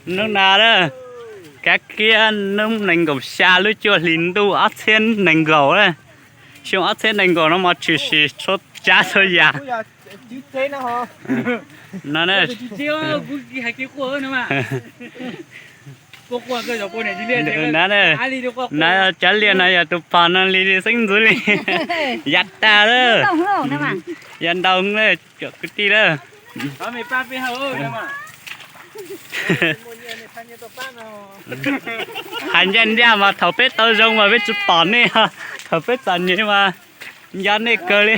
Hnub no na, kab kiab hnub nees nkaum xya lub cuaj hli ntuj ob txhiab nees nkaum na. Xyoo ob txhiab nees nkaum no mas tshwm sim txhua tsav txhua yam. No na, na, cov liaj no yog tus pog no li xeeb ntxwv li. Yav tas lawm, yav ntaus lawm cov kwv tij lawm. Hais ncaj ncaj mas thaum peb tau zoo mas peb tsis pom nej, thaum peb txom nyem mas nco nej kawg li.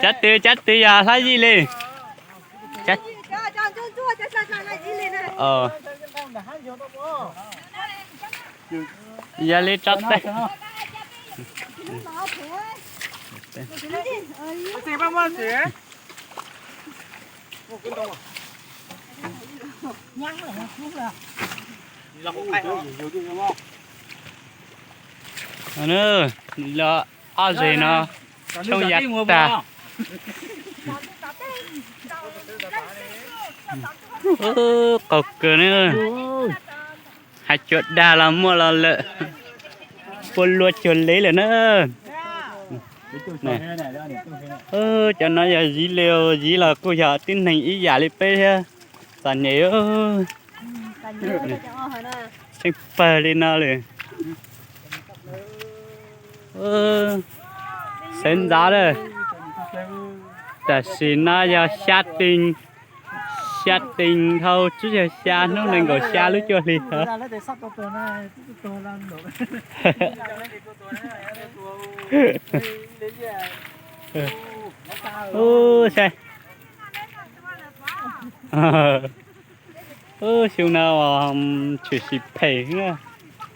Cov twg cov twg yog Hlab Yij li? Yog li tso teg. Los ob zeg no tshoob yav tag. Qaug kawg na. Hais cuag dag los muaj los lawm, puab luaj cuag lev lawm na. Cov no yog Ziv li, Ziv los kuj yog tib neeg ib yam li peb thiab, txom nyem, tsheej pawg li no lawm. Xeev ntxov lawm, tam sim no yog xya teev, xya teev dhau tsib caug xya hnub nees nkaum xya lub cuaj hli. Ub, saib. Ub, xyoo no tshwm sim phem,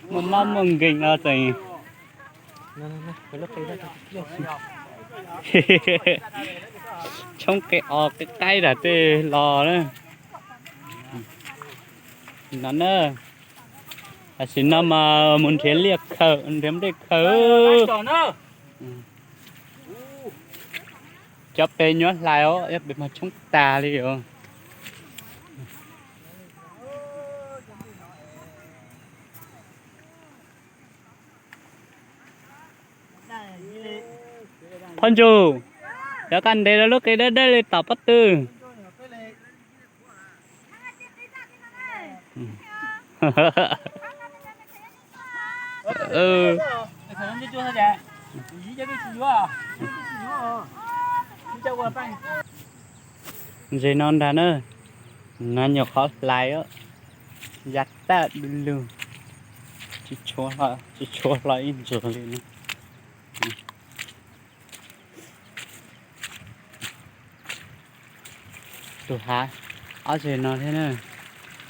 muaj mob muaj nkeeg no tseem tshoob qe os qe qaib nram tej los na. No na, tam sim no mas mus nrhiav liaj khaws, nrhiav nplej khaws. Cov pem nyuam hlais os, cov pem mas tshoob tag li os. Phoj Ntsug, cov koj ntes rau lub qe dawb dawb li tom pob tw. Ntses no ntag na, hnav nyuam qhuav hlais, ya tag du lug, tsis tshua hlo ib ntsuag li no. Tus hav, ob zeg no thiab na,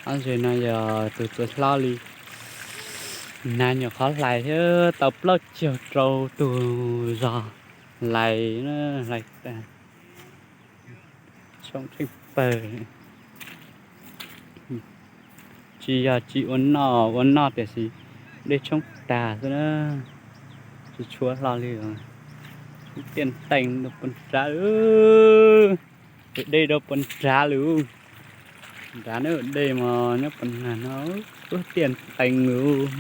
ob zeg no yog tus txawv hlob li, hnav nyuam qhuav hlais thiab tau plaub caug rau tus zog hlais, hlais tag, tshoob tsheej pawg. Tsis yog tsis ua noj, ua noj tiam sis dej tshoob tag xwb na, tsis tshua hlo li. Tiaj ntees rau puag nrad, dej rau puag nrad lawm. Nrad na, dej mas nyob puag nrad no, tiaj ntees lawm.